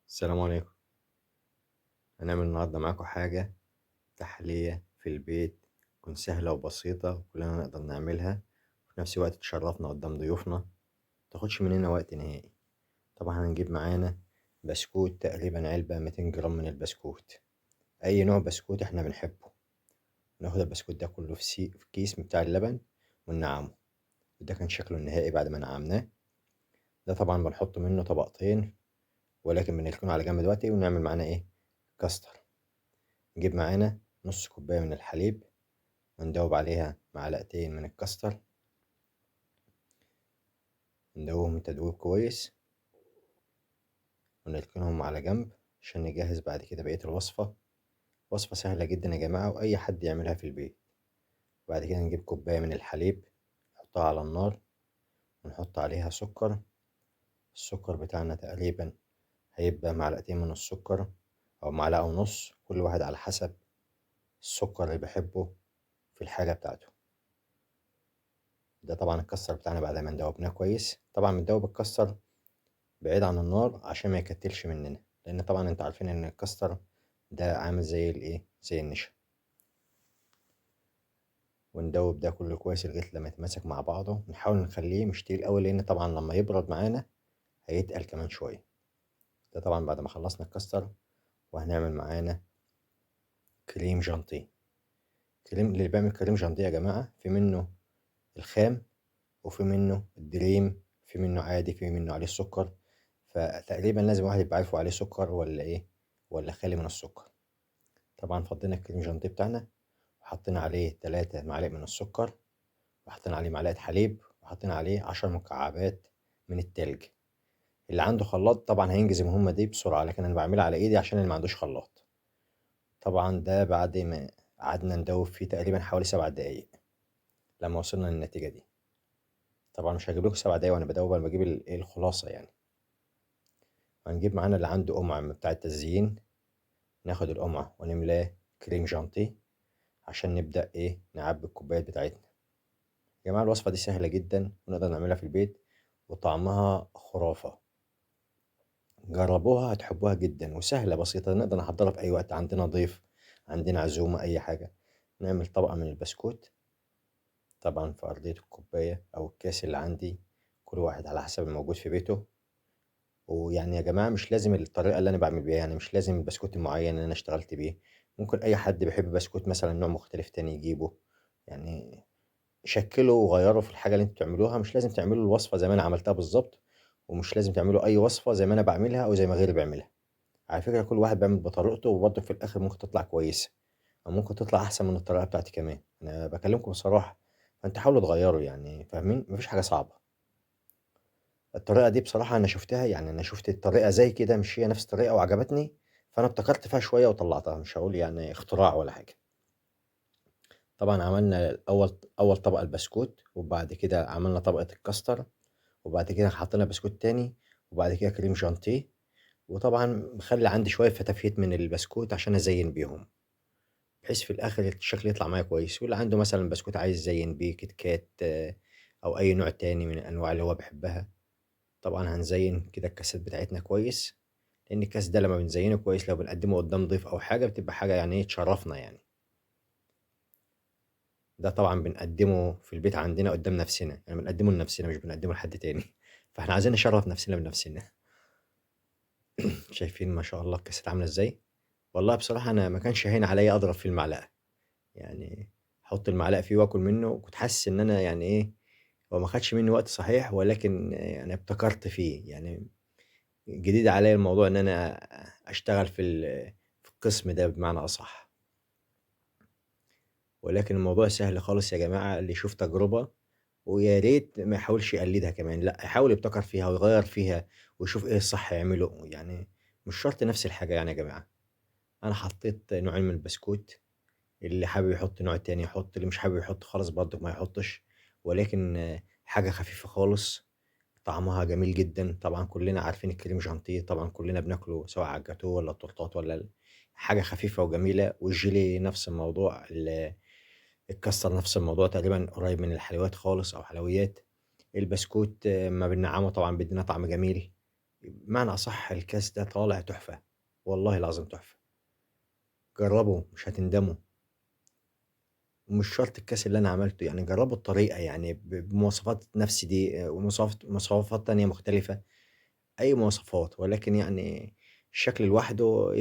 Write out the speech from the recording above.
السلام عليكم. هنعمل النهاردة معاكم حاجة تحلية في البيت، تكون سهلة وبسيطة وكلنا نقدر نعملها، وفي نفس الوقت تشرفنا قدام ضيوفنا، متاخدش مننا وقت نهائي. طبعا هنجيب معانا بسكوت، تقريبا علبة 200 جرام من البسكوت، أي نوع بسكوت احنا بنحبه. ناخد البسكوت ده كله في كيس بتاع اللبن وننعمه، وده كان شكله النهائي بعد ما نعمناه. ده طبعا بنحط منه طبقتين، ولكن بنركنه على جنب دلوقتي، ونعمل معانا ايه؟ كاستر. نجيب معانا نص كوباية من الحليب وندوب عليها معلقتين من الكاستر، ندوبهم تدويب كويس ونركنهم على جنب عشان نجهز بعد كده بقية الوصفة. وصفة سهلة جدا يا جماعة، وأي حد يعملها في البيت. بعد كده نجيب كوباية من الحليب نحطها على النار ونحط عليها سكر. السكر بتاعنا تقريبا هيبقى معلقتين من السكر أو معلقة ونص، كل واحد على حسب السكر اللي بيحبه في الحاجة بتاعته. ده طبعا الكاستر بتاعنا بعد ما ندوبناه كويس. طبعا بندوب الكاستر بعيد عن النار عشان ما يكتلش مننا، لان طبعا انتوا عارفين ان الكاستر ده عامل زي الايه، زي النشا. وندوب ده كله كويس لغايه لما يتماسك مع بعضه. نحاول نخليه مش تقيل قوي، لان طبعا لما يبرد معانا هيتقل كمان شويه. ده طبعا بعد ما خلصنا الكاستر. وهنعمل معانا كريم جانتيه. كريم اللي بيعمل كريم جانتيه يا جماعه، في منه الخام وفي منه الدريم، في منه عادي، في منه عليه السكر. فتقريبا لازم واحد يبقى عارفه عليه سكر ولا ايه، ولا خالي من السكر. طبعا فضينا الكريم جانتيه بتاعنا وحطينا عليه 3 معالق من السكر، وحطينا عليه معلقه حليب، وحطينا عليه 10 مكعبات من التلج. اللي عنده خلاط طبعا هينجز المهمه دي بسرعه، لكن انا بعملها على ايدي عشان اللي ما عندوش خلاط. طبعا ده بعد ما قعدنا ندوب فيه تقريبا حوالي 7 دقايق لما وصلنا للنتيجه دي. طبعا مش هجيب لكم 7 دقايق وانا بدوب، انا بجيب الخلاصه يعني. هنجيب معانا اللي عنده قمع بتاع التزيين، ناخد القمع ونملاه كريم جانتيه عشان نبدأ ايه، نعبي الكوبايات بتاعتنا. يا جماعة الوصفة دي سهلة جدا ونقدر نعملها في البيت، وطعمها خرافة. جربوها هتحبوها جدا، وسهلة بسيطة، نقدر نحضرها في أي وقت، عندنا ضيف، عندنا عزومة، أي حاجة. نعمل طبقة من البسكوت طبعا في أرضية الكوباية أو الكاس اللي عندي، كل واحد على حسب الموجود في بيته. ويعني يا جماعة مش لازم الطريقة اللي أنا بعمل بيها، يعني مش لازم البسكوت المعين اللي أنا اشتغلت بيه، ممكن أي حد بيحب بسكوت مثلا نوع مختلف تاني يجيبه. يعني شكلوا وغيروا في الحاجة اللي انتوا بتعملوها، مش لازم تعملوا الوصفة زي ما أنا عملتها بالظبط، ومش لازم تعملوا أي وصفة زي ما أنا بعملها أو زي ما غيري بيعملها. على فكرة كل واحد بيعمل بطريقته، وبرضه في الآخر ممكن تطلع كويسة أو ممكن تطلع أحسن من الطريقة بتاعتي كمان. أنا بكلمكم بصراحة، فأنتوا حاولوا تغيروا يعني، فاهمين؟ مفيش حاجة صعبة. الطريقة دي بصراحة أنا شفتها، يعني أنا شفت الطريقة زي كده، مش هي نفس الطريقة وعجبتني، فأنا ابتكرت فيها شوية وطلعتها، مش هقول يعني اختراع ولا حاجة. طبعا عملنا أول طبقة البسكوت، وبعد كده عملنا طبقة الكاستر، وبعد كده حطينا بسكوت تاني، وبعد كده كريم جانتيه. وطبعا مخلي عندي شوية فتافيت من البسكوت عشان أزين بيهم، بحيث في الآخر الشكل يطلع معايا كويس. واللي عنده مثلا بسكوت عايز يزين بيه كيت كات، أو أي نوع تاني من الأنواع اللي هو بيحبها. طبعا هنزين كده الكاسات بتاعتنا كويس، لأن الكاس ده لما بنزينه كويس لو بنقدمه قدام ضيف أو حاجة بتبقى حاجة يعني إيه تشرفنا يعني. ده طبعا بنقدمه في البيت عندنا قدام نفسنا، يعني بنقدمه لنفسنا مش بنقدمه لحد تاني، فاحنا عايزين نشرف نفسنا بنفسنا. شايفين ما شاء الله الكاسات عاملة ازاي؟ والله بصراحة أنا ما كانش هين عليا أضرب في المعلقة، يعني أحط المعلقة فيه وآكل منه، كنت حاسس إن أنا يعني إيه، هو ما خدش مني وقت صحيح، ولكن يعني ابتكرت فيه، يعني جديد عليا الموضوع إن أنا أشتغل في القسم ده بمعنى أصح. ولكن الموضوع سهل خالص يا جماعة، اللي يشوف تجربة ويا ريت ما يحاولش يقلدها كمان، لا يحاول يبتكر فيها ويغير فيها ويشوف ايه الصح يعمله، يعني مش شرط نفس الحاجة يعني يا جماعة. أنا حطيت نوعين من البسكوت، اللي حابب يحط نوع تاني يحط، اللي مش حابب يحط خالص برضه ما يحطش، ولكن حاجة خفيفة خالص طعمها جميل جدا. طبعا كلنا عارفين الكريم جانتيه، طبعا كلنا بناكله سواء على الجاتوه ولا التورتات ولا حاجة خفيفة وجميلة. والجيلي نفس الموضوع، الكاستر نفس الموضوع، تقريبا قريب من الحلويات خالص أو حلويات. البسكوت ما بننعمه طبعا بيدينا طعم جميل. بمعنى أصح الكاس ده طالع تحفة، والله العظيم تحفة. جربوا مش هتندموا. ومش شرط الكاس اللي أنا عملته، يعني جربوا الطريقة يعني بمواصفات نفس دي ومواصفات تانية مختلفة، أي مواصفات، ولكن يعني الشكل لوحده.